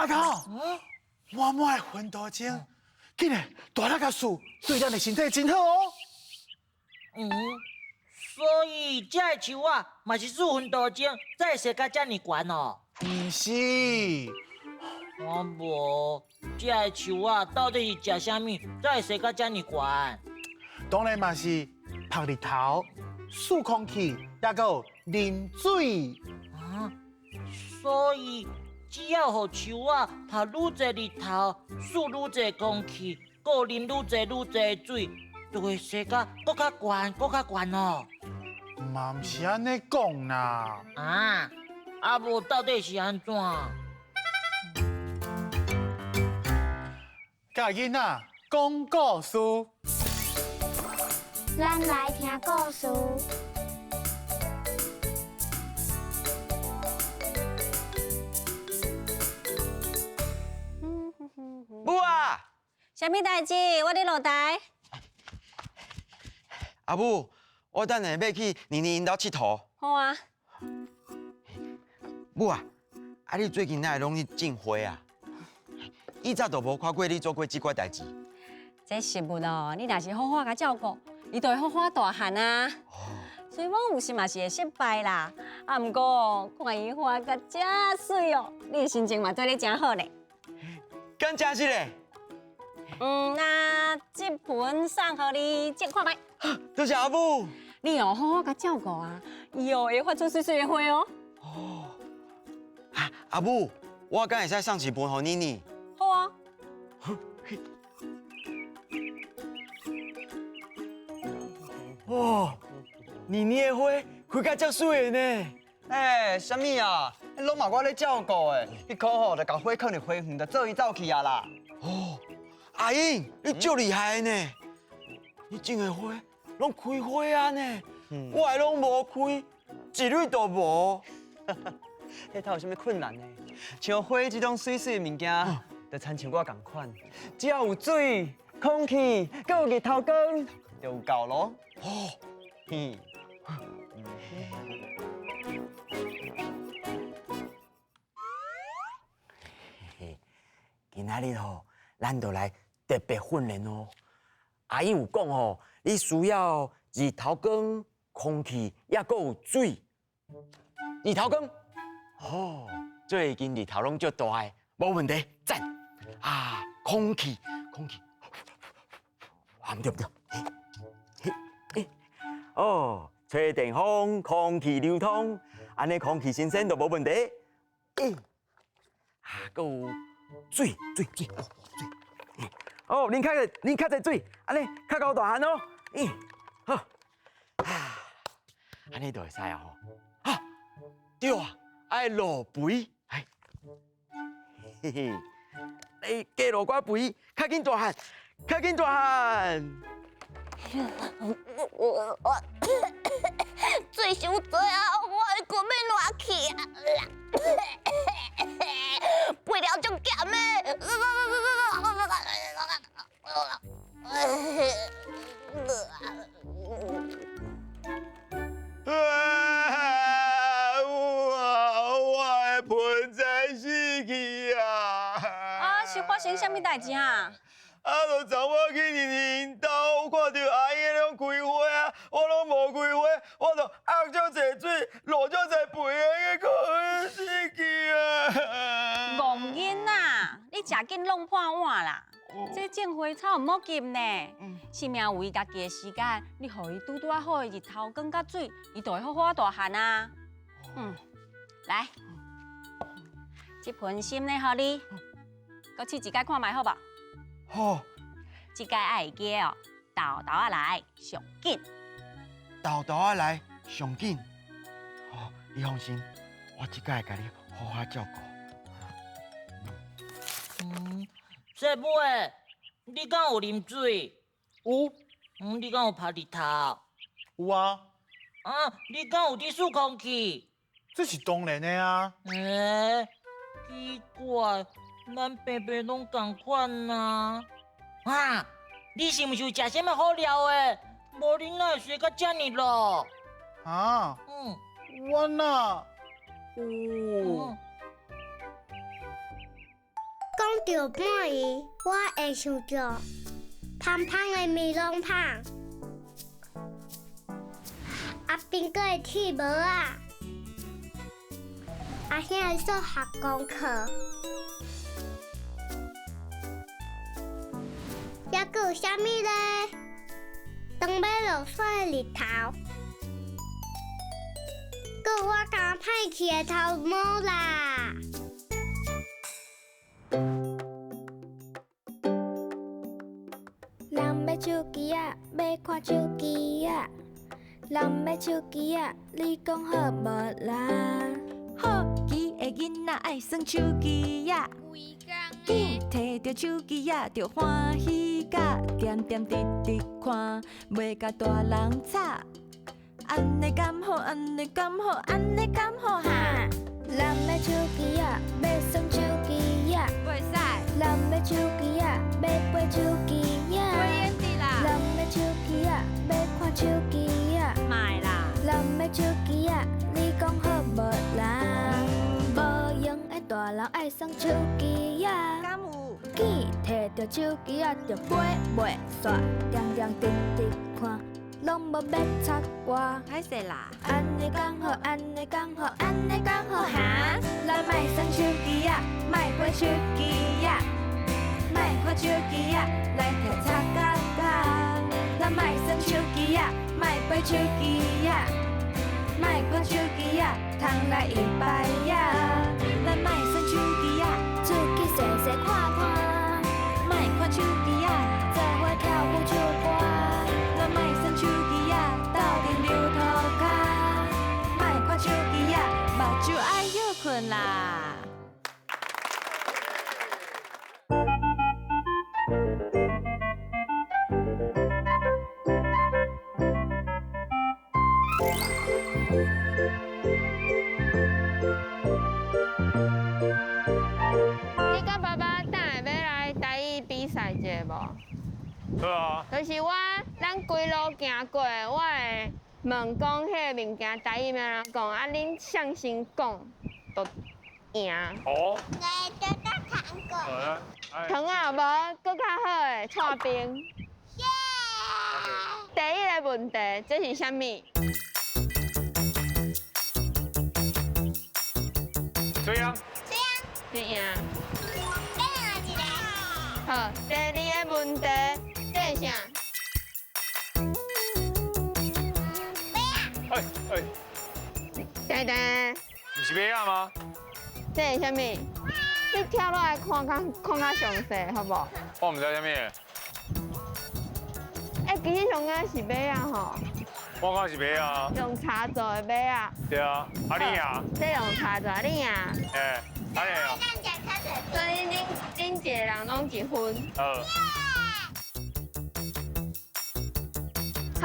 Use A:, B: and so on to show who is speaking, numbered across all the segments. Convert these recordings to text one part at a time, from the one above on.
A: 阿頭，滿滿的薰陶精，緊來大力共欶，對咱的身體真好哦。
B: 嗯，所以這个樹仔嘛是欶薰陶精，才會生甲遮爾懸哦。
A: 毋是。
B: 我無，這个樹仔到底是食啥物，才會生甲遮爾懸？
A: 當然嘛是曝日頭、欶空氣，抑閣有啉水。
B: 啊，所以只要予樹仔曝愈濟日頭、欶愈濟空氣，閣有啉愈濟愈濟水，就會生甲閣較懸、閣較懸哦。
A: 嘛毋是按呢講啦。
B: 啊，啊無到底是按怎？
A: 佮囡仔講故事。
C: 咱來聽故事。
D: 母啊！
E: 啥物代志？我咧落台。
D: 阿母，我等下欲去妮妮𪜶兜𨑨迌。
E: 好啊。
D: 母啊，啊你最近哪會攏咧種花啊？以前都無看過你做過這款代誌。
E: 這植物哦，你若是好好共照顧，伊就會好好大漢啊。雖罔有時嘛是會失敗啦，啊，毋過看伊花甲遮媠哦，你的心情嘛做咧誠好咧。
D: 敢真實咧？
E: 嗯，那這盆送予你種看覓。
D: 多謝阿母。
E: 你哦，好好共照顧啊，伊哦會發出媠媠的花哦。
D: 哦，啊，阿母，我敢會使送一盆予妮妮？
E: 好啊。
D: 哇，妮妮的花開甲遮媠的呢！
F: 欸，啥物啊？攏嘛我咧照顧的，彼箍吼就共花囥佇花園，就做伊走去啊啦。
D: 哦，阿英，你足厲害的呢！你種的花攏開花啊呢，我的攏無開，一蕊都無。
F: 彼頭有啥物困難呢？像花這種媠媠的物件，就親像我仝款，只要有水、空氣，閣有日頭光，就有夠囉。
D: 哦，
F: 嘿。
D: 嘿，今仔日吼，咱就來特別訓練哦。阿英有講吼，你需要日頭光、空氣，抑閣有水。日頭光，哦，最近日頭攏足大的，無問題，讚。啊，空氣，空氣，啊，毋對毋對，嘿，嘿，哦，吹電風，空氣流通，按呢空氣新鮮就無問題。欸，啊，閣有水，水，水，哦，水，哦，啉較濟，啉較濟水，按呢較夠大漢哦。欸，好，啊，按呢就會使啊吼。啊，對啊，愛落肥，哎，嘿嘿，欸，加落寡肥，較緊大漢，較緊大漢。
C: 我我水傷濟啊，我的骨欲爛去啊！肥料足鹹的。
D: 我的盆栽死去啊！
E: 啊，是發生啥物代誌啊？
D: 啊！就昨我去妮妮𪜶兜，看著阿英攏開花啊，我攏無開花，我就壓足濟水，落足濟肥的，結果死去啊！
E: 戇囡仔，你食緊弄破碗啦！這種花草毋好急呢，生命有伊家己的時間，你予伊拄拄仔好的日頭光佮水，伊就會好好大漢啊。嗯，來，這盆心呢，予你，閣試一擺看覓好無？
D: 好，
E: 這擺愛會記哦，沓沓仔來上緊。
D: 沓沓仔來上緊。好，你放心，我這擺會共你好好照顧。
B: 嗯，師母的，你敢有啉水？
A: 有。
B: 嗯，你敢有曝日頭？
A: 有啊。
B: 啊，你敢有佇欶空氣？
A: 這是當然的啊。
B: 欸，奇怪。咱平平攏仝款啊！啊，你是毋是有食啥物好料的？無你哪會生甲遮爾老？
A: 啊？
B: 嗯，
A: 我哪有？
G: 到半暝，我會想著芳芳的米櫳芳，阿兵哥的鐵帽仔，阿兄的數學功課，猶閣有啥物咧？當欲落雪的日頭，閣有我共歹去的頭毛啦。
H: 人欲手機仔，欲看手機仔。人欲手機仔，你講好無啦？
I: 好奇的囡仔愛耍手機仔，緊提著手機仔就歡喜甲，恬恬直直看，袂共大人吵。按呢敢好，按呢敢好，按呢敢好哈？
H: 人欲手機仔，欲耍手機仔。
I: 袂使。
H: 人欲手機仔，欲飞手機仔。人欲手機仔，欲看手機仔。
I: 莫啦。
H: 人欲手機仔，你講好無啦？無閒的大人愛耍手機仔。
I: 敢有？
H: 緊提著手機仔就飛袂煞，恬恬直直看，攏無欲插歌。
I: 歹勢啦。
H: 按呢敢好，按呢敢好，按呢敢好哈？咱莫耍手機仔，莫飞手機仔，莫看手機仔，來聽插嘎嘎。咱莫耍手機仔，莫飞手機仔，莫看手機仔，通來伊擺仔。
I: 咱莫耍手機仔，
H: 出去踅踅看看，
I: 莫看手機仔，
H: 做伙跳舞唱歌。
I: 咱莫耍手機仔，鬥陣溜塗跤。莫看手機仔，目睭愛歇睏啦。
J: 你佮爸爸等下欲來台語比賽一下無？
K: 好啊。
J: 就是我，咱規路行過，我會問講彼个物件台語欲按怎講，啊，恁誰先講就贏。
K: 哦。
G: 來得到糖果。
J: 糖仔無，閣較好的剉冰。
G: 耶！
J: 第一个問題，這是啥物？
K: 水啊！
G: 水啊！
J: 你贏。
G: 再來一個。
J: 好，第二个問題，這是啥？
G: 馬仔。
K: 哎哎。
J: 噔噔。
K: 毋是馬仔嗎？
J: 這是啥物？你跳落來看較看較詳細，好無？
K: 我毋知啥物。
J: 欸，其實上個是馬仔吼。
K: 我講是馬仔。
J: 用柴做的馬仔。
K: 對啊，啊你贏。
J: 這用柴做，你贏。
K: 欸，啊你贏。
J: 所以恁一個人攏一分。
K: 好。
J: 好，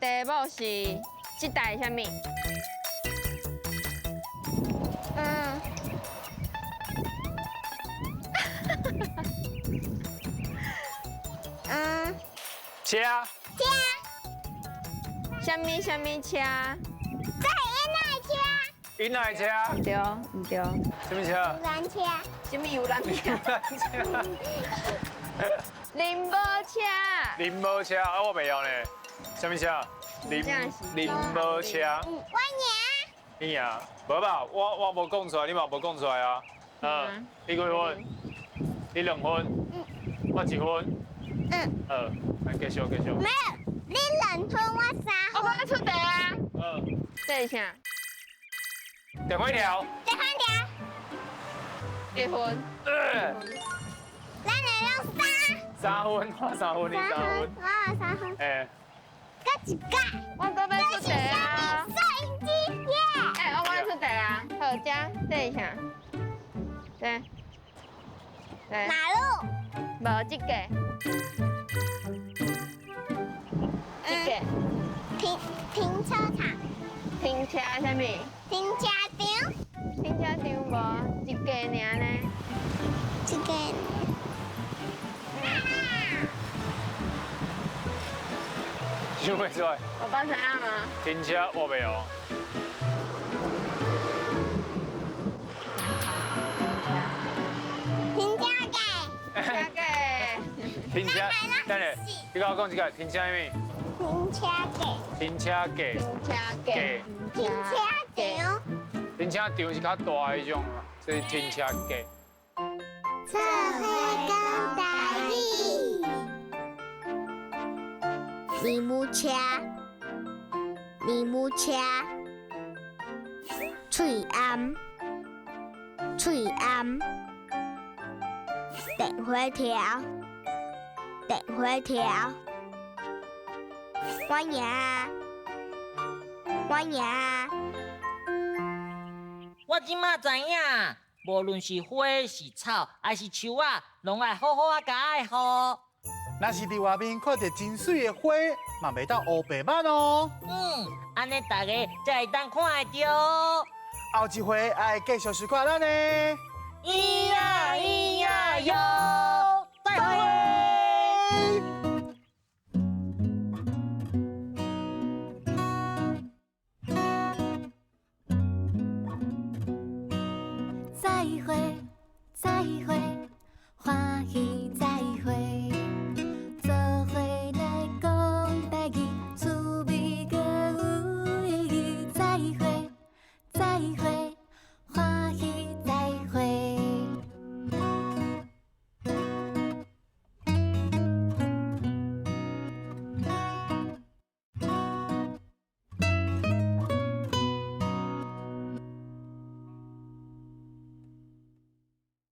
J: 題目是這台啥物？嗯。
G: 嗯。
K: 車。
G: 車。
J: 啥物啥物車？
G: 這是囡仔車。
K: 囡仔車。
J: 對，毋對。
K: 啥物車？
G: 遊覽車。
J: 啥物遊覽車？林寶車。
K: 林寶車，啊，我袂曉呢。啥物車？林寶車。
G: 我贏。
K: 你贏？無吧，我無講出來，你嘛無講出來啊。嗯。你幾分？你兩分。
G: 嗯。
K: 我一分。
G: 嗯。
K: 好，來繼續繼續。
G: 沒有，你兩分，我三分。
J: 我閣出題啊。
K: 嗯。
J: 這是啥？
K: 電話條。
G: 電話條。
J: 一分。
G: 咱會用三。
K: 三分，我三分，你三分。
G: 我三分。
K: 欸。
G: 閣一個。
J: 我閣欲出題啊。
G: 收音機耶。
J: 欸，我閣出題啊。好，這這是啥？這。這。
G: 馬路。
J: 無這個。這個。
G: 停車場。
J: 停車啥物？
G: 停車場。
J: 停車場無，一個爾呢。
G: 一個。
K: 想袂出來。
J: 爸爸知影嗎？
K: 停車我袂曉。
G: 停車格。
K: 停車，等下，你共我講一個停車咩？
G: 停車格。
K: 停車格。
J: 停車格。
G: 停車場。
K: 停車場是較大的彼種，這是停車格。
G: 做伙講台語。你母車，你母車，喙罨，喙罨，電火條，電火條，我贏，我贏。
B: 我這馬知影，無論是花是草，還是樹仔，攏愛好好仔共愛護。
A: 若是佇外面看著真媠的花，嘛袂當烏白捌哦。
B: 嗯，按呢大家才會當看會著。
A: 後一回愛繼續收看咱的。
B: 咿呀咿呀喲，再會。
I: 再會。